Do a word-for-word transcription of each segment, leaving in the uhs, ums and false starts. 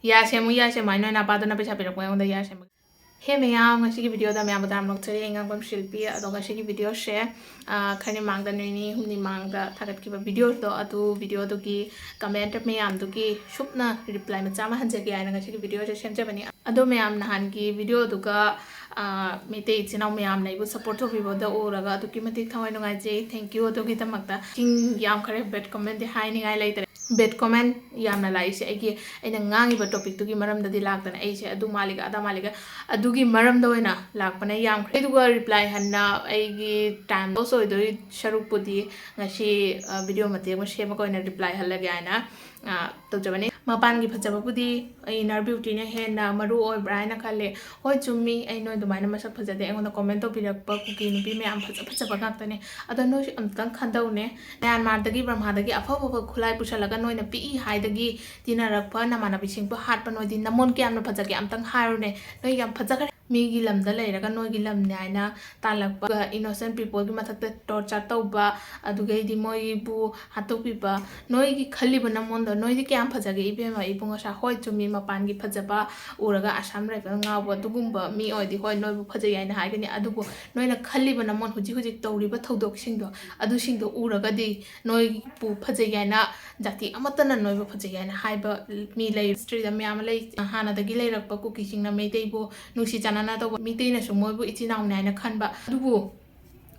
ꯌꯥ ꯁꯦꯝꯃꯨ, ꯌꯥ ꯁꯦꯝꯃꯨ ꯍꯥꯏ ꯅꯣꯏ ꯅꯄꯥꯗꯨꯅ ꯄꯩꯁꯥ ꯄꯤꯔꯛꯄ ꯑꯩꯉꯣꯟꯗ ꯌꯥ ꯁꯦꯝꯃꯨ꯫ ꯍꯦ ꯃꯌꯥꯝ, ꯉꯁꯤꯒꯤ video ꯗ ꯃꯌꯥꯝꯕꯨ ꯇꯔꯥꯝꯅ ꯑꯣꯛꯆꯔꯤ꯫ ꯑꯩ ꯉꯥꯡꯐꯝ ꯁꯤꯜꯄꯤ꯫ ꯑꯗꯣ ꯉꯁꯤꯒꯤ video ꯁꯦ, ꯑꯥ, ꯈꯔꯅꯤ ꯃꯥꯡꯗ, ꯅꯨꯃꯤꯠ ꯅꯤꯅꯤ ꯍꯨꯝꯅꯤ ꯃꯥꯡꯗ ꯊꯥꯒꯠꯈꯤꯕ video ꯗꯣ, ꯑꯗꯨ video ꯗꯨꯒꯤ comment ꯃꯌꯥꯝꯗꯨꯒꯤ ꯁꯨꯞꯅ reply ꯃꯆꯥ ꯑꯃ ꯍꯟꯖꯒꯦ ꯍꯥꯏꯅ ꯉꯁꯤꯒꯤ video ꯁꯦ ꯁꯦꯝꯖꯕꯅꯤ꯫ ꯑꯗꯣ ꯃꯌꯥꯝ, ꯅꯍꯥꯟꯒꯤ video ꯗꯨꯒ, ꯑꯥ, ꯃꯩꯇꯩ ꯏꯆꯤꯟ ꯏꯅꯥꯎ ꯃꯌꯥꯝꯅ ꯑꯩꯕꯨ support ꯇꯧꯕꯤꯕꯗ ꯎꯔꯒ ꯑꯗꯨꯛꯀꯤ ꯃꯇꯤꯛ ꯊꯋꯥꯏ ꯅꯨꯡꯉꯥꯏꯖꯩ꯫ Thank you꯫ ꯑꯗꯨꯒꯤꯗꯃꯛꯇ ꯆꯤꯡ ꯌꯥꯝꯈ꯭ꯔꯦ, bad comment ꯗꯤ ꯍꯥꯏꯅꯤꯡꯉꯥꯏ ꯂꯩꯇ꯭ꯔꯦ꯫ Bad comment ꯌꯥꯝꯅ ꯂꯥꯛꯏꯁꯦ ꯑꯩꯒꯤ, ꯑꯩꯅ ꯉꯥꯡꯉꯤꯕ topic ꯇꯨꯒꯤ ꯃꯔꯝꯗꯗꯤ ꯂꯥꯛꯇꯅ, ꯑꯩꯁꯦ ꯑꯗꯨ ꯃꯥꯜꯂꯤꯒ ꯑꯗꯥ ꯃꯥꯜꯂꯤꯒ ꯑꯗꯨꯒꯤ ꯃꯔꯝꯗ ꯑꯣꯏꯅ ꯂꯥꯛꯄꯅ ꯌꯥꯝꯈ꯭ꯔꯦ꯫ ꯑꯗꯨꯒ reply ꯍꯟꯅ ꯑꯩꯒꯤ time loss ꯑꯣꯏꯗꯣꯏ ꯁꯔꯨꯛꯄꯨꯗꯤ ꯉꯁꯤ, ꯑ, video ꯃꯇꯦꯛ ꯑꯃ ꯁꯦꯝꯃꯒ ꯑꯣꯏꯅ reply ꯍꯜꯂꯒꯦ ꯍꯥꯏꯅ, ꯑ, ꯇꯧꯖꯕꯅꯤ꯫ ꯃꯄꯥꯟꯒꯤ ꯐꯖꯕꯕꯨꯗꯤ inner beauty ꯅ ꯍꯦꯟꯅ ꯃꯔꯨ ꯑꯣꯏꯕ꯭ꯔꯥ ꯍꯥꯏꯅ ꯈꯜꯂꯦ꯫ ꯍꯣꯏ, ꯆꯨꯝꯃꯤ, ꯑꯩ ꯅꯣꯏ ꯑꯗꯨꯃꯥꯏꯅ ꯃꯁꯛ ꯐꯖꯗꯦ ꯑꯩꯉꯣꯟꯗ comment ꯇꯧꯕꯤꯔꯛꯄ ꯀꯨꯀꯤ ꯅꯨꯄꯤ ꯃꯌꯥꯝ ꯐꯖ ꯐꯖꯕ ꯉꯥꯛꯇꯅꯦ꯫ ꯑꯗꯣ ꯅꯣꯏꯁꯨ ꯑꯝꯇꯪ ꯈꯟꯗꯧꯅꯦ, ꯃ꯭ꯌꯥꯟꯃꯥꯔꯗꯒꯤ, ꯕꯔꯃꯥꯗꯒꯤ ꯑꯐ ꯑꯐꯕ ꯈꯨꯠꯂꯥꯏ ꯄꯨꯁꯜꯂꯒ ꯅꯣꯏꯅ ꯄꯤꯛꯏ ꯍꯥꯏꯗꯒꯤ ꯇꯤꯟꯅꯔꯛꯄ ꯅꯃꯥꯟꯅꯕꯤꯁꯤꯡꯕꯨ ꯍꯥꯠꯄ ꯅꯣꯏꯗꯤ ꯅꯃꯣꯟ ꯀꯌꯥꯝꯅ ꯐꯖꯒꯦ ꯑꯝꯇꯪ ꯍꯥꯏꯔꯨꯅꯦ꯫ ꯅꯣꯏ ꯌꯥꯝ ꯐꯖꯈ꯭ꯔꯦ꯫ ꯃꯤꯒꯤ ꯂꯝꯗ ꯂꯩꯔꯒ ꯅꯣꯏꯒꯤ ꯂꯝꯅꯦ ꯍꯥꯏꯅ ꯇꯥꯜꯂꯛꯄ, innocent people ꯒꯤ ꯃꯊꯛꯇ torture ꯇꯧꯕ, ꯑꯗꯨꯒꯩꯗꯤ ꯃꯣꯏꯕꯨ ꯍꯥꯠꯇꯣꯛꯄꯤꯕ, ꯅꯣꯏꯒꯤ ꯈꯜꯂꯤꯕ ꯅꯃꯣꯟꯗꯣ ꯅꯣꯏꯗꯤ ꯀꯌꯥꯝ ꯐꯖꯒꯦ ꯏꯕꯦꯝꯃ ꯏꯕꯨꯡꯉꯣ ꯁꯥ-, ꯍꯣꯏ ꯆꯨꯝꯃꯤ, ꯃꯄꯥꯟꯒꯤ ꯐꯖꯕ ꯎꯔꯒ ꯑꯁꯥꯝ ꯔꯥꯏꯐꯜ ꯉꯥꯎꯕ ꯑꯗꯨꯒꯨꯝꯕ ꯃꯤ ꯑꯣꯏꯔꯗꯤ ꯍꯣꯏ ꯅꯣꯏꯕꯨ ꯐꯖꯩ ꯍꯥꯏꯅ ꯍꯥꯏꯒꯅꯤ, ꯑꯗꯨꯕꯨ ꯅꯣꯏꯅ ꯈꯜꯂꯤꯕ ꯅꯃꯣꯟ ꯍꯧꯖꯤꯛ ꯍꯧꯖꯤꯛ ꯇꯧꯔꯤꯕ ꯊꯧꯗꯣꯛꯁꯤꯡꯗꯣ, ꯑꯗꯨꯁꯤꯡꯗꯣ ꯎꯔꯒꯗꯤ ꯅꯣꯏꯕꯨ ꯐꯖꯩ ꯍꯥꯏꯅ, ꯖꯥꯇꯤ ꯑꯃꯠꯇꯅ ꯅꯣꯏꯕꯨ ꯐꯖꯩ ꯍꯥꯏꯅ ꯍꯥꯏꯕ ꯃꯤ ꯂꯩ, history ꯗ ꯃꯌꯥꯝ ꯑꯃ ꯂꯩ꯫ ꯍꯥꯟꯅꯗꯒꯤ ꯂꯩꯔꯛꯄ ꯀꯨꯀꯤꯁꯤꯡꯅ ꯃꯩꯇꯩꯕꯨ ꯅꯨꯡꯁꯤ ꯆꯥꯟꯅꯅ ꯇꯧꯕ, ꯃꯩꯇꯩꯅꯁꯨ ꯃꯣꯏꯕꯨ ꯏꯆꯤꯟ ꯏꯅꯥꯎꯅꯤ ꯍꯥꯏꯅ ꯈꯟꯕ꯫ ꯑꯗꯨꯕꯨ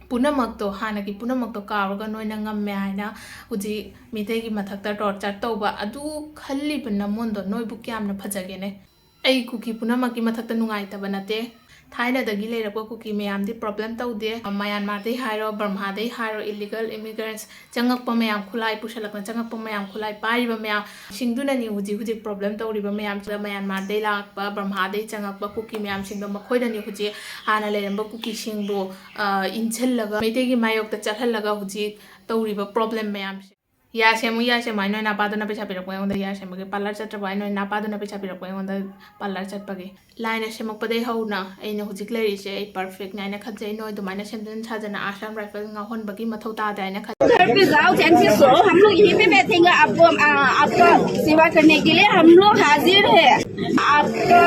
ꯄꯨꯝꯅꯃꯛꯇꯣ, ꯍꯥꯟꯅꯒꯤ ꯄꯨꯝꯅꯃꯛꯇꯣ ꯀꯥꯎꯔꯒ ꯅꯣꯏꯅ ꯉꯝꯃꯦ ꯍꯥꯏꯅ ꯍꯧꯖꯤꯛ ꯃꯤꯇꯩꯒꯤ ꯃꯊꯛꯇ torture ꯇꯧꯕ, ꯑꯗꯨ ꯈꯜꯂꯤꯕ ꯅꯃꯣꯟꯗꯣ ꯅꯣꯏꯕꯨ ꯀꯌꯥꯝꯅ ꯐꯖꯒꯦꯅꯦ? ꯑꯩ ꯀꯨꯀꯤ ꯄꯨꯝꯅꯃꯛꯀꯤ ꯃꯊꯛꯇ ꯅꯨꯡꯉꯥꯏꯇꯕ ꯅꯠꯇꯦ꯫ ꯊꯥꯏꯅꯗꯒꯤ ꯂꯩꯔꯛꯄ ꯀꯨꯀꯤ ꯃꯌꯥꯝꯗꯤ problem ꯇꯧꯗꯦ꯫ ꯃꯌꯥꯟꯃꯥꯔꯗꯩ ꯍꯥꯏꯔꯣ, ꯕꯔꯃꯥꯗꯩ ꯍꯥꯏꯔꯣ, illegal immigrants ꯆꯪꯉꯛꯄ ꯃꯌꯥꯝ, ꯈꯨꯠꯂꯥꯏ ꯄꯨꯁꯜꯂꯛꯇꯅ ꯆꯪꯉꯛꯄ ꯃꯌꯥꯝ, ꯈꯨꯠꯂꯥꯏ ꯄꯥꯏꯔꯤꯕ ꯃꯌꯥꯝꯁꯤꯡꯗꯨꯅꯅꯤ ꯍꯧꯖꯤꯛ ꯍꯧꯖꯤꯛ problem ꯇꯧꯔꯤꯕ ꯃꯌꯥꯝꯁꯤꯗ꯫ ꯃꯌꯥꯟꯃꯥꯔꯗꯩ ꯂꯥꯛꯄ, ꯕꯔꯃꯥꯗꯩ ꯆꯪꯉꯛꯄ ꯀꯨꯀꯤ ꯃꯌꯥꯝꯁꯤꯡꯗꯣ, ꯃꯈꯣꯏꯅꯅꯤ ꯍꯧꯖꯤꯛ ꯍꯥꯟꯅ ꯂꯩꯔꯝꯕ ꯀꯨꯀꯤꯁꯤꯡꯕꯨ, ꯑ, ꯏꯟꯁꯤꯜꯂꯒ ꯃꯩꯇꯩꯒꯤ ꯃꯥꯌꯣꯛꯇ ꯆꯠꯍꯜꯂꯒ ꯍꯧꯖꯤꯛ ꯇꯧꯔꯤꯕ problem ꯃꯌꯥꯝꯁꯦ꯫ ꯌꯥ ꯁꯦꯝꯃꯨ, ꯌꯥ ꯁꯦꯝꯃꯨ ꯍꯥꯏ ꯅꯣꯏ ꯅꯄꯥꯗꯨꯅ ꯄꯩꯁꯥ ꯄꯤꯔꯛꯄ ꯑꯩꯉꯣꯟꯗ ꯌꯥ ꯁꯦꯝꯕꯒꯤ꯫ ꯄꯥꯔꯂꯔ ꯆꯠꯇ꯭ꯔꯕ ꯍꯥꯏ ꯅꯣꯏ ꯅꯄꯥꯗꯨꯅ ꯄꯩꯁꯥ ꯄꯤꯔꯛꯄ ꯑꯩꯉꯣꯟꯗ ꯄꯥꯔꯂꯔ ꯆꯠꯄꯒꯤ꯫ ꯂꯥꯏꯅ ꯁꯦꯝꯃꯛꯄꯗꯒꯤ ꯍꯧꯅ ꯑꯩꯅ ꯍꯧꯖꯤꯛ ꯂꯩꯔꯤꯁꯦ ꯑꯩ ꯄꯔꯐꯦꯛꯅꯤ ꯍꯥꯏꯅ ꯈꯟꯖꯩ꯫ ꯅꯣꯏ ꯑꯗꯨꯃꯥꯏꯅ ꯁꯦꯝꯖꯤꯟ ꯁꯥꯖꯟꯅ ꯑꯥꯁꯥꯝ ꯔꯥꯏꯐꯜ ꯉꯥꯎꯍꯟꯕꯒꯤ ꯃꯊꯧ ꯇꯥꯗꯦ ꯍꯥꯏꯅ ꯈꯟꯖꯩ꯫ घर पे जाओ, चैन से सो, हम लोग यहीं पे बैठेंगे। आपको, आ, आपका सेवा करने के लिए हम लोग हाजिर है। आपका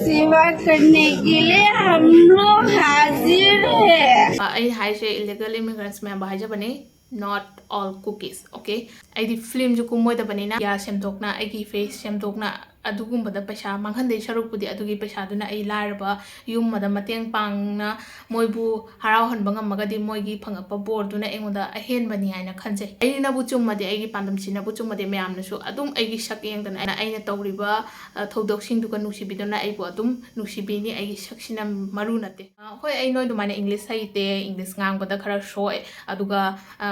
सेवा करने के लिए हम लोग हाजिर है। ꯑ, ꯑꯩ ꯍꯥꯏꯁꯦ illegal immigrants ꯃꯌꯥꯝꯕꯨ ꯍꯥꯏꯖꯕꯅꯤ, not all Kukis, okay? ꯑꯩꯗꯤ ꯐꯤꯂꯝꯁꯨ ꯀꯨꯝꯃꯣꯏꯗꯕꯅꯤꯅ ꯌꯥ ꯁꯦꯝꯗꯣꯛꯅ, ꯑꯩꯒꯤ ꯐꯦꯁ ꯁꯦꯝꯗꯣꯛꯅ, ꯑꯗꯨꯒꯨꯝꯕꯗ ꯄꯩꯁꯥ ꯃꯥꯡꯍꯟꯗꯣꯏ ꯁꯔꯨꯛꯄꯨꯗꯤ ꯑꯗꯨꯒꯤ ꯄꯩꯁꯥꯗꯨꯅ ꯑꯩ ꯂꯥꯏꯔꯕ ꯌꯨꯝ ꯑꯃꯗ ꯃꯇꯦꯡ ꯄꯥꯡꯅ ꯃꯣꯏꯕꯨ ꯍꯔꯥꯎꯍꯟꯕ ꯉꯝꯃꯒꯗꯤ ꯃꯣꯏꯒꯤ ꯐꯪꯉꯛꯄ ꯕꯣꯔꯗꯨꯅ ꯑꯩꯉꯣꯟꯗ ꯑꯍꯦꯟꯕꯅꯤ ꯍꯥꯏꯅ ꯈꯟꯖꯩ꯫ ꯑꯩꯅꯕꯨ ꯆꯨꯝꯃꯗꯤ, ꯑꯩꯒꯤ ꯄꯥꯟꯗꯝꯁꯤꯅꯕꯨ ꯆꯨꯝꯃꯗꯤ, ꯃꯌꯥꯝꯅꯁꯨ ꯑꯗꯨꯝ ꯑꯩꯒꯤ ꯁꯛ ꯌꯦꯡꯗꯅ ꯑꯩꯅ ꯇꯧꯔꯤꯕ, ꯑ, ꯊꯧꯗꯣꯛꯁꯤꯡꯗꯨꯒ ꯅꯨꯡꯁꯤꯕꯤꯗꯨꯅ ꯑꯩꯕꯨ ꯑꯗꯨꯝ ꯅꯨꯡꯁꯤꯕꯤꯅꯤ꯫ ꯑꯩꯒꯤ ꯁꯛꯁꯤꯅ ꯃꯔꯨ ꯅꯠꯇꯦ꯫ ꯑ, ꯍꯣꯏ, ꯑꯩ ꯅꯣꯏ ꯑꯗꯨꯃꯥꯏꯅ ꯏꯪꯂꯤꯁ ꯍꯩꯇꯦ, ꯏꯪꯂꯤꯁ ꯉꯥꯡꯕꯗ ꯈꯔ ꯁꯣꯛꯑꯦ, ꯑꯗꯨꯒ, ꯑ,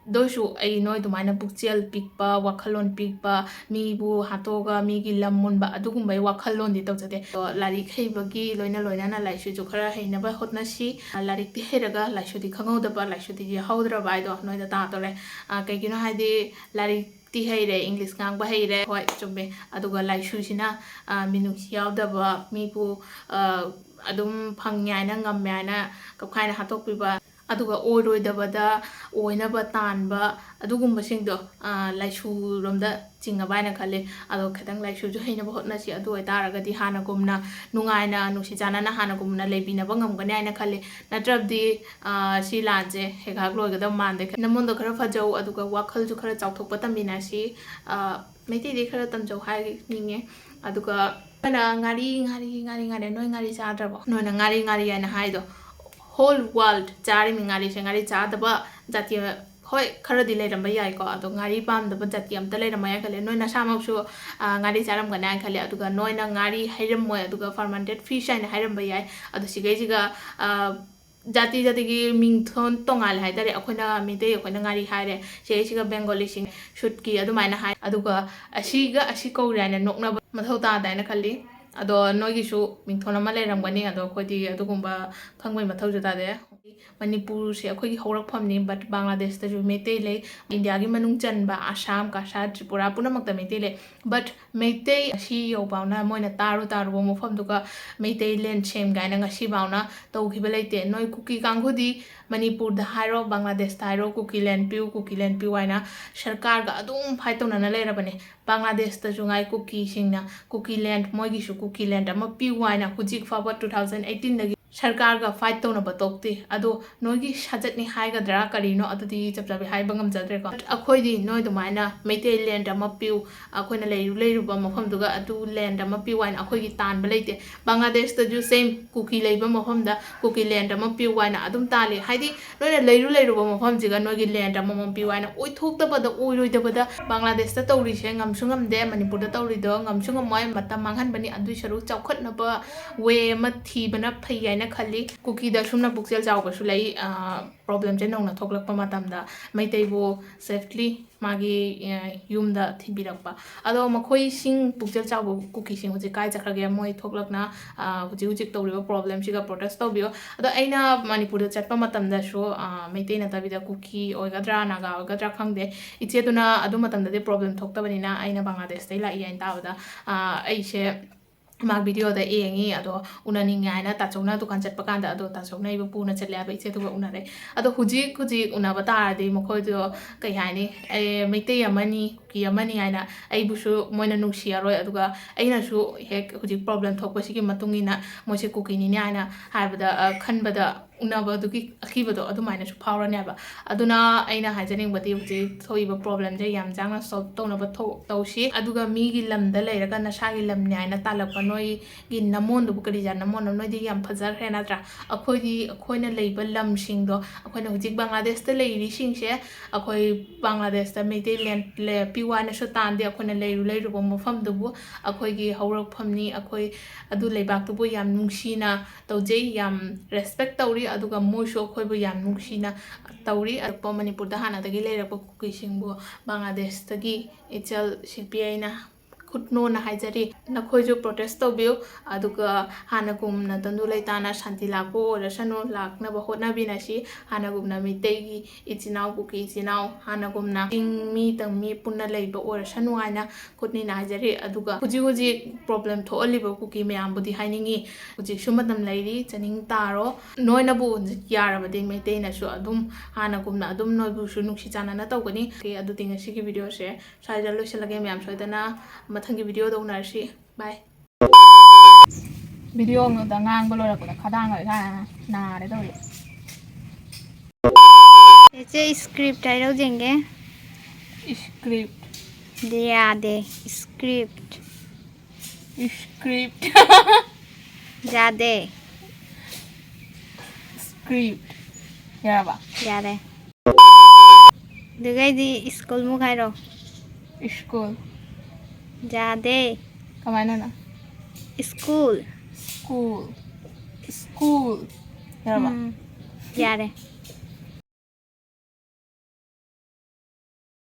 ꯑꯗꯨ ꯑꯣꯏꯔꯁꯨ ꯑꯩ ꯅꯣꯏ ꯑꯗꯨꯃꯥꯏꯅ ꯄꯨꯛꯆꯦꯜ ꯄꯤꯛꯄ, ꯋꯥꯈꯜꯂꯣꯟ ꯄꯤꯛꯄ, ꯃꯤꯕꯨ ꯍꯥꯠꯇꯣꯛꯑꯒ ꯃꯤꯒꯤ ꯂꯝ ꯃꯨꯟꯕ ꯑꯗꯨꯒꯨꯝꯕꯒꯤ ꯋꯥꯈꯜꯂꯣꯟꯗꯤ ꯇꯧꯖꯗꯦ꯫ ꯑꯗꯣ ꯂꯥꯏꯔꯤꯛ ꯍꯩꯕꯒꯤ ꯂꯣꯏꯅ ꯂꯣꯏꯅꯅ ꯂꯥꯏꯁꯨꯁꯨ ꯈꯔ ꯍꯩꯅꯕ ꯍꯣꯠꯅꯁꯤ꯫ ꯂꯥꯏꯔꯤꯛꯇꯤ ꯍꯩꯔꯒ ꯂꯥꯏꯁꯨꯗꯤ ꯈꯪꯍꯧꯗꯕ, ꯂꯥꯏꯁꯨꯗꯤ ꯌꯥꯎꯍꯧꯗ꯭ꯔꯕ ꯍꯥꯏꯗꯣ ꯅꯣꯏꯗ ꯇꯥꯗꯣꯔꯦ꯫ ꯑ, ꯀꯩꯒꯤꯅꯣ ꯍꯥꯏꯗꯤ ꯂꯥꯏꯔꯤꯛꯇꯤ ꯍꯩꯔꯦ, ꯏꯪꯂꯤꯁ ꯉꯥꯡꯕ ꯍꯩꯔꯦ, ꯍꯣꯏ ꯆꯨꯝꯃꯦ, ꯑꯗꯨꯒ ꯂꯥꯏꯁꯨꯁꯤꯅ, ꯑ, ꯃꯤꯅꯨꯡꯁꯤ ꯌꯥꯎꯗꯕ, ꯃꯤꯕꯨ, ꯑ, ꯑꯗꯨꯝ ꯐꯪꯉꯦ ꯍꯥꯏꯅ, ꯉꯝꯃꯦ ꯍꯥꯏꯅ ꯀꯞꯈꯥꯏꯅ ꯍꯥꯠꯇꯣꯛꯄꯤꯕ, ꯑꯗꯨꯒ ꯑꯣꯏꯔꯣꯏꯗꯕꯗ ꯑꯣꯏꯅꯕ ꯇꯥꯟꯕ, ꯑꯗꯨꯒꯨꯝꯕꯁꯤꯡꯗꯣ, ꯑ, ꯂꯥꯏꯁꯨꯔꯣꯝꯗ ꯆꯤꯡꯉꯕ ꯍꯥꯏꯅ ꯈꯜꯂꯤ꯫ ꯑꯗꯣ ꯈꯤꯇꯪ ꯂꯥꯏꯁꯨꯁꯨ ꯍꯩꯅꯕ ꯍꯣꯠꯅꯁꯤ꯫ ꯑꯗꯨ ꯑꯣꯏꯇꯥꯔꯒꯗꯤ ꯍꯥꯟꯅꯒꯨꯝꯅ ꯅꯨꯡꯉꯥꯏꯅ, ꯅꯨꯡꯁꯤ ꯆꯥꯟꯅꯅ ꯍꯥꯟꯅꯒꯨꯝꯅ ꯂꯩꯕꯤꯅꯕ ꯉꯝꯒꯅꯤ ꯍꯥꯏꯅ ꯈꯜꯂꯤ꯫ ꯅꯠꯇ꯭ꯔꯕꯗꯤ, ꯑ, ꯁꯤ ꯂꯥꯟꯁꯦ ꯍꯦꯛ ꯉꯥꯏꯍꯥꯛ ꯂꯣꯏꯒꯗꯕ ꯃꯥꯟꯗꯦ꯫ ꯅꯃꯣꯟꯗꯣ ꯈꯔ ꯐꯖꯧ, ꯑꯗꯨꯒ ꯋꯥꯈꯜꯁꯨ ꯈꯔ ꯆꯥꯎꯊꯣꯛꯄ ꯇꯝꯃꯤꯟꯅꯁꯤ꯫ ꯑ, ꯃꯩꯇꯩꯗꯤ ꯈꯔ ꯇꯝꯖꯧ ꯍꯥꯏꯅꯤꯡꯉꯦ꯫ ꯑꯗꯨꯒ ꯑꯩꯈꯣꯏꯅ ꯉꯥꯔꯤ, ꯉꯥꯔꯤ, ꯉꯥꯔꯤ, ꯉꯥꯔꯤ, ꯅꯣꯏ ꯉꯥꯔꯤ ꯆꯥꯗ꯭ꯔꯕꯣ? ꯅꯣꯏꯅ ꯉꯥꯔꯤ, ꯉꯥꯔꯤ ꯍꯥꯏꯅ ꯍꯥꯏꯗꯣ꯫ Whole world ꯆꯥꯔꯤꯃꯤ ꯉꯥꯔꯤꯁꯦ꯫ ꯉꯥꯔꯤ ꯆꯥꯗꯕ ꯖꯥꯇꯤ, ꯍꯣꯏ, ꯈꯔꯗꯤ ꯂꯩꯔꯝꯕ ꯌꯥꯏꯀꯣ, ꯑꯗꯣ ꯉꯥꯔꯤ ꯄꯥꯝꯗꯕ ꯖꯥꯇꯤ ꯑꯝꯇ ꯂꯩꯔꯝꯃꯣꯏ ꯍꯥꯏꯅ ꯈꯜꯂꯦ꯫ ꯅꯣꯏ ꯅꯁꯥꯃꯛꯁꯨ, ꯑ, ꯉꯥꯔꯤ ꯆꯥꯔꯝꯒꯅꯤ ꯍꯥꯏꯅ ꯈꯜꯂꯦ꯫ ꯑꯗꯨꯒ ꯅꯣꯏꯅ ꯉꯥꯔꯤ ꯍꯩꯔꯝꯃꯣꯏ, ꯑꯗꯨꯒ fermented fish ꯍꯥꯏꯅ ꯍꯥꯏꯔꯝꯕ ꯌꯥꯏ꯫ ꯑꯗꯣ ꯁꯤꯈꯩꯁꯤꯒ, ꯑ, ꯖꯥꯇꯤ ꯖꯥꯇꯤꯒꯤ ꯃꯤꯡꯊꯣꯟ ꯇꯣꯡꯉꯥꯜꯂꯦ ꯍꯥꯏꯇꯥꯔꯦ꯫ ꯑꯩꯈꯣꯏꯅ ꯃꯤꯇꯩ, ꯑꯩꯈꯣꯏꯅ ꯉꯥꯔꯤ ꯍꯥꯏꯔꯦ, ꯁꯤꯒꯩꯁꯤꯒ ꯕꯦꯡꯒꯣꯂꯤꯁꯤꯡ ꯁꯨꯠꯀꯤ ꯑꯗꯨꯃꯥꯏꯅ ꯍꯥꯏ꯫ ꯑꯗꯨꯒ ꯑꯁꯤꯒ ꯑꯁꯤ ꯀꯧꯔꯦ ꯍꯥꯏꯅ ꯅꯣꯛꯅꯕ ꯃꯊꯧ ꯇꯥꯗꯦ ꯍꯥꯏꯅ ꯈꯜꯂꯤ꯫ ꯑꯗꯣ ꯅꯣꯏꯒꯤꯁꯨ ꯃꯤꯡꯊꯣꯜ ꯑꯃ ꯂꯩꯔꯝꯒꯅꯤ, ꯑꯗꯣ ꯑꯩꯈꯣꯏꯗꯤ ꯑꯗꯨꯒꯨꯝꯕ ꯈꯪꯕꯩ ꯃꯊꯧꯁꯨ ꯇꯥꯗꯦ꯫ ꯃꯅꯤꯄꯨꯔꯁꯦ ꯑꯩꯈꯣꯏꯒꯤ ꯍꯧꯔꯛꯐꯝꯅꯤ, but ꯕꯪꯒ꯭ꯂꯥꯗꯦꯁꯇꯁꯨ ꯃꯩꯇꯩ ꯂꯩ꯫ ꯏꯟꯗꯤꯌꯥꯒꯤ ꯃꯅꯨꯡ ꯆꯟꯕ ꯑꯁꯥꯝ, ꯀꯁꯥꯔ, ꯇ꯭ꯔꯤꯄꯨꯔꯥ ꯄꯨꯝꯅꯃꯛꯇ ꯃꯩꯇꯩ ꯂꯩ꯫ But ꯃꯩꯇꯩ ꯉꯁꯤ ꯌꯧꯐꯥꯎꯅ ꯃꯣꯏꯅ ꯇꯥꯔꯨ ꯇꯥꯔꯨꯕ ꯃꯐꯝꯗꯨꯒ ꯃꯩꯇꯩ land ꯁꯦꯝ ꯀꯥꯏꯅ ꯉꯁꯤ ꯐꯥꯎꯅ ꯇꯧꯈꯤꯕ ꯂꯩꯇꯦ꯫ ꯅꯣꯏ ꯀꯨꯀꯤ ꯀꯥꯡꯕꯨꯗꯤ ꯃꯅꯤꯄꯨꯔꯗ ꯍꯥꯏꯔꯣ, ꯕꯪꯒ꯭ꯂꯥꯗꯦꯁꯇ ꯍꯥꯏꯔꯣ, ꯀꯨꯀꯤ land ꯄꯤꯌꯨ, ꯀꯨꯀꯤ land ꯄꯤꯌꯨ ꯍꯥꯏꯅ ꯁꯔꯀꯥꯔꯒ ꯑꯗꯨꯝ fight ꯇꯧꯅꯅ ꯂꯩꯔꯕꯅꯦ꯫ ꯕꯪꯒ꯭ꯂꯥꯗꯦꯁꯇꯁꯨ ꯉꯥꯏ ꯀꯨꯀꯤꯁꯤꯡꯅ ꯀꯨꯀꯤ land, ꯃꯣꯏꯒꯤꯁꯨ ꯀꯨꯀꯤ land ꯑꯃ ꯄꯤꯌꯨ ꯍꯥꯏꯅ ꯍꯧꯖꯤꯛ ꯐꯥꯎꯕ two thousand eighteen ꯗꯒꯤ ꯁꯔꯀꯥꯔꯒ fight ꯇꯧꯅꯕ ꯇꯣꯛꯇꯦ꯫ ꯑꯗꯣ ꯅꯣꯏꯒꯤ ꯁꯥꯖꯠꯅꯤ ꯍꯥꯏꯒꯗ꯭ꯔꯥ ꯀꯔꯤꯅꯣ, ꯑꯗꯨꯗꯤ ꯆꯞ ꯆꯥꯕꯤ ꯍꯥꯏꯕ ꯉꯝꯖꯗ꯭ꯔꯦꯀꯣ꯫ But ꯑꯩꯈꯣꯏꯗꯤ ꯅꯣꯏ ꯑꯗꯨꯃꯥꯏꯅ ꯃꯩꯇꯩ land ꯑꯃ ꯄꯤꯌꯨ, ꯑꯩꯈꯣꯏꯅ ꯂꯩꯔꯨ ꯂꯩꯔꯨꯕ ꯃꯐꯝꯗꯨꯒ ꯑꯗꯨ land ꯑꯃ ꯄꯤꯌꯨ ꯍꯥꯏꯅ ꯑꯩꯈꯣꯏꯒꯤ ꯇꯥꯟꯕ ꯂꯩꯇꯦ꯫ ꯕꯪꯒ꯭ꯂꯥꯗꯦꯁꯇꯁꯨ same, ꯀꯨꯀꯤ ꯂꯩꯕ ꯃꯐꯝꯗ ꯀꯨꯀꯤ land ꯑꯃ ꯄꯤꯌꯨ ꯍꯥꯏꯅ ꯑꯗꯨꯝ ꯇꯥꯜꯂꯤ꯫ ꯍꯥꯏꯗꯤ ꯅꯣꯏꯅ ꯂꯩꯔꯨ ꯂꯩꯔꯨꯕ ꯃꯐꯝꯁꯤꯒ ꯅꯣꯏꯒꯤ land ꯑꯃꯃꯝ ꯄꯤꯌꯨ ꯍꯥꯏꯅ ꯑꯣꯏꯊꯣꯛꯇꯕꯗ ꯑꯣꯏꯔꯣꯏꯗꯕꯗ ꯕꯪꯒ꯭ꯂꯥꯗꯦꯁꯇ ꯇꯧꯔꯤꯁꯦ ꯉꯝꯁꯨ ꯉꯝꯗꯦ, ꯃꯅꯤꯄꯨꯔꯗ ꯇꯧꯔꯤꯗꯣ ꯉꯝꯁꯨ ꯉꯝꯃꯣꯏ, ꯃꯇꯝ ꯃꯥꯡꯍꯟꯕꯅꯤ꯫ ꯑꯗꯨꯏ ꯁꯔꯨꯛ ꯆꯥꯎꯈꯠꯅꯕ way ꯑꯃ ꯊꯤꯕꯅ ꯐꯩ ꯍꯥꯏꯅ ꯈꯜꯂꯤ꯫ ꯀꯨꯀꯤꯗ ꯑꯁꯨꯝꯅ ꯄꯨꯛꯆꯦꯜ ꯆꯥꯎꯕꯁꯨ ꯂꯩ꯫ ꯑ, problemꯁꯦ ꯅꯧꯅ ꯊꯣꯛꯂꯛꯄ ꯃꯇꯝꯗ ꯃꯩꯇꯩꯕꯨ safely ꯃꯥꯒꯤ, ꯑ, ꯌꯨꯝꯗ ꯊꯤꯟꯕꯤꯔꯛꯄ꯫ ꯑꯗꯣ ꯃꯈꯣꯏꯁꯤꯡ ꯄꯨꯛꯆꯦꯜ ꯆꯥꯎꯕ ꯀꯨꯀꯤꯁꯤꯡ ꯍꯧꯖꯤꯛ ꯀꯥꯏ ꯆꯠꯈ꯭ꯔꯒꯦ? ꯃꯣꯏ ꯊꯣꯛꯂꯛꯅ, ꯑ, ꯍꯧꯖꯤꯛ ꯍꯧꯖꯤꯛ ꯇꯧꯔꯤꯕ problemꯁꯤꯒ protest ꯇꯧꯕꯤꯌꯣ꯫ ꯑꯗꯣ ꯑꯩꯅ ꯃꯅꯤꯄꯨꯔꯗ ꯆꯠꯄ ꯃꯇꯝꯗꯁꯨ, ꯑ, ꯃꯩꯇꯩ ꯅꯠꯇꯕꯤꯗ ꯀꯨꯀꯤ ꯑꯣꯏꯒꯗ꯭ꯔꯥ, ꯅꯥꯒꯥ ꯑꯣꯏꯒꯗ꯭ꯔꯥ ꯈꯪꯗꯦ, ꯏꯆꯦꯗꯨꯅ ꯑꯗꯨ ꯃꯇꯝꯗꯗꯤ problem ꯊꯣꯛꯇꯕꯅꯤꯅ ꯑꯩꯅ ꯕꯪꯒ꯭ꯂꯥꯗꯦꯁꯇꯩ ꯂꯥꯛꯏ ꯍꯥꯏꯅ ꯇꯥꯕꯗ, ꯑ, ꯑꯩꯁꯦ ꯃꯥ videoꯗ ꯌꯦꯡꯉꯤ, ꯑꯗꯣ ꯎꯅꯅꯤꯡꯉꯦ ꯍꯥꯏꯅ ꯇꯥꯆꯧꯅ ꯗꯨꯀꯥꯟ ꯆꯠꯄ ꯀꯥꯟꯗ, ꯑꯗꯣ ꯇꯥꯆꯧꯅ ꯑꯩꯕꯨ ꯄꯨꯅ ꯆꯠꯂꯦ ꯍꯥꯏꯕ, ꯏꯆꯦꯗꯨꯒ ꯎꯅꯔꯦ꯫ ꯑꯗꯣ ꯍꯧꯖꯤꯛ ꯍꯧꯖꯤꯛ ꯎꯅꯕ ꯇꯥꯔꯗꯤ ꯃꯈꯣꯏꯗꯣ ꯀꯩ ꯍꯥꯏꯅꯤ, ꯑꯦ, ꯃꯩꯇꯩ ꯑꯃꯅꯤ, ꯀꯨꯀꯤ ꯑꯃꯅꯤ ꯍꯥꯏꯅ ꯑꯩꯕꯨꯁꯨ ꯃꯣꯏꯅ ꯅꯨꯡꯁꯤꯔꯔꯣꯏ, ꯑꯗꯨꯒ ꯑꯩꯅꯁꯨ ꯍꯦꯛ ꯍꯧꯖꯤꯛ problem ꯊꯣꯛꯄꯁꯤꯒꯤ ꯃꯇꯨꯡ ꯏꯟꯅ ꯃꯣꯏꯁꯦ ꯀꯨꯀꯤꯅꯤꯅꯦ ꯍꯥꯏꯅ ꯍꯥꯏꯕꯗ, ꯑ, ꯈꯟꯕꯗ ꯎꯅꯕꯗꯨꯒꯤ ꯑꯀꯤꯕꯗꯣ ꯑꯗꯨꯃꯥꯏꯅꯁꯨ ꯐꯥꯎꯔꯅꯦꯕ꯫ ꯑꯗꯨꯅ ꯑꯩꯅ ꯍꯥꯏꯖꯅꯤꯡꯕꯗꯤ ꯍꯧꯖꯤꯛ ꯊꯣꯛꯏꯕ problemꯁꯦ ꯌꯥꯝ ꯆꯥꯡꯅ solve ꯇꯧꯅꯕ ꯊꯣ-, ꯇꯧꯁꯤ꯫ ꯑꯗꯨꯒ ꯃꯤꯒꯤ ꯂꯝꯗ ꯂꯩꯔꯒ ꯅꯁꯥꯒꯤ ꯂꯝꯅꯦ ꯍꯥꯏꯅ ꯇꯥꯜꯂꯛꯄ ꯅꯣꯏꯒꯤ ꯅꯃꯣꯟꯗꯨꯕꯨ ꯀꯔꯤ ꯖꯥꯠ ꯅꯃꯣꯟꯅꯣ? ꯅꯣꯏꯗꯤ ꯌꯥꯝ ꯐꯖꯈ꯭ꯔꯦ ꯅꯠꯇ꯭ꯔꯥ? ꯑꯩꯈꯣꯏꯗꯤ ꯑꯩꯈꯣꯏꯅ ꯂꯩꯕ ꯂꯝꯁꯤꯡꯗꯣ, ꯑꯩꯈꯣꯏꯅ ꯍꯧꯖꯤꯛ ꯕꯪꯒ꯭ꯂꯥꯗꯦꯁꯇ ꯂꯩꯔꯤꯁꯤꯡꯁꯦ, ꯑꯩꯈꯣꯏ ꯕꯪꯒ꯭ꯂꯥꯗꯦꯁꯇ ꯃꯩꯇꯩ land ꯂꯦ-, ꯄꯤꯌꯨ ꯍꯥꯏꯅꯁꯨ ꯇꯥꯟꯗꯦ꯫ ꯑꯩꯈꯣꯏꯅ ꯂꯩꯔꯨ ꯂꯩꯔꯨꯕ ꯃꯐꯝꯗꯨꯕꯨ ꯑꯩꯈꯣꯏꯒꯤ ꯍꯧꯔꯛꯐꯝꯅꯤ, ꯑꯩꯈꯣꯏ ꯑꯗꯨ ꯂꯩꯕꯥꯛꯇꯨꯕꯨ ꯌꯥꯝ ꯅꯨꯡꯁꯤꯅ ꯇꯧꯖꯩ, ꯌꯥꯝ respect ꯇꯧꯔꯤ, ꯑꯗꯨꯒ ꯃꯣꯏꯁꯨ ꯑꯩꯈꯣꯏꯕꯨ ꯌꯥꯝ ꯅꯨꯡꯁꯤꯅ ꯇꯧꯔꯤ꯫ ꯑꯇꯣꯞꯄ ꯃꯅꯤꯄꯨꯔꯗ ꯍꯥꯟꯅꯗꯒꯤ ꯂꯩꯔꯛꯄ ꯀꯨꯀꯤꯁꯤꯡꯕꯨ ꯕꯪꯒ꯭ꯂꯥꯗꯦꯁꯇꯒꯤ ꯏꯆꯜ ꯁꯤꯜꯄꯤ ꯑꯩꯅ ꯎꯠꯅꯣꯅ ꯍꯥꯏꯖꯔꯤ꯫ ꯅꯈꯣꯏꯁꯨ protest ꯇꯧꯕꯤꯌꯨ, ꯑꯗꯨꯒ ꯍꯥꯟꯅꯒꯨꯝꯅ ꯇꯪꯗꯨ ꯂꯩꯇꯥꯅ ꯁꯥꯟꯇꯤ ꯂꯥꯛꯄ ꯑꯣꯏꯔꯁꯅꯨ, ꯂꯥꯛꯅꯕ ꯍꯣꯠꯅꯕꯤꯅꯁꯤ꯫ ꯍꯥꯟꯅꯒꯨꯝꯅ ꯃꯤꯇꯩꯒꯤ ꯏꯆꯤꯟ ꯏꯅꯥꯎ, ꯀꯨꯀꯤ ꯏꯆꯤꯟ ꯏꯅꯥꯎ ꯍꯥꯟꯅꯒꯨꯝꯅ ꯆꯤꯡ ꯃꯤ ꯇꯝ ꯃꯤ ꯄꯨꯟꯅ ꯂꯩꯕ ꯑꯣꯏꯔꯁꯅꯨ ꯍꯥꯏꯅ ꯈꯨꯠꯅꯤꯅ ꯍꯥꯏꯖꯔꯤ꯫ ꯑꯗꯨꯒ ꯍꯧꯖꯤꯛ ꯍꯧꯖꯤꯛ problem ꯊꯣꯛꯍꯜꯂꯤꯕ ꯀꯨꯀꯤ ꯃꯌꯥꯝꯕꯨꯗꯤ ꯍꯥꯏꯅꯤꯡꯉꯤ, ꯍꯧꯖꯤꯛꯁꯨ ꯃꯇꯝ ꯂꯩꯔꯤ, ꯆꯥꯅꯤꯡ ꯇꯥꯔꯣ꯫ ꯅꯣꯏꯅꯕꯨ ꯌꯥꯔꯕꯗꯤ ꯃꯩꯇꯩꯅꯁꯨ ꯑꯗꯨꯝ ꯍꯥꯟꯅꯒꯨꯝꯅ ꯑꯗꯨꯝ ꯅꯣꯏꯕꯨꯁꯨ ꯅꯨꯡꯁꯤ ꯆꯥꯟꯅꯅ ꯇꯧꯒꯅꯤ꯫ ꯑꯗꯨꯗꯤ ꯉꯁꯤꯒꯤ video ꯁꯦ ꯁ꯭ꯋꯥꯏꯗ ꯂꯣꯏꯁꯤꯜꯂꯒꯦ꯫ ꯃꯌꯥꯝ ꯁꯣꯏꯗꯅ ꯃꯊꯪꯒꯤ video ꯗ ꯎꯅꯔꯁꯤ꯫ Bye꯫ Video ꯑꯃꯗ ꯉꯥꯡꯕ ꯂꯣꯏꯔꯛꯄꯗ ꯈꯗꯥꯡ ꯂꯣꯏ ꯅꯥꯔꯦ ꯇꯧꯔꯤ꯫ ꯏꯆꯦ, script ꯍꯥꯏꯔꯧ ꯌꯦꯡꯒꯦ꯫ Script꯫ ꯌꯥꯗꯦ꯫ Script꯫ Script꯫ ꯌꯥꯗꯦ꯫ Script꯫ ꯌꯥꯔꯕ? ꯌꯥꯔꯦ꯫ ꯑꯗꯨꯒꯩꯗꯤ school ꯃꯨꯛ ꯍꯥꯏꯔꯣ꯫ School꯫ ꯌꯥꯗꯦ꯫ ꯀꯃꯥꯏꯅꯅꯣ? School꯫ School꯫ School꯫ ꯌꯥꯔꯕ? ꯎꯝ, ꯌꯥꯔꯦ꯫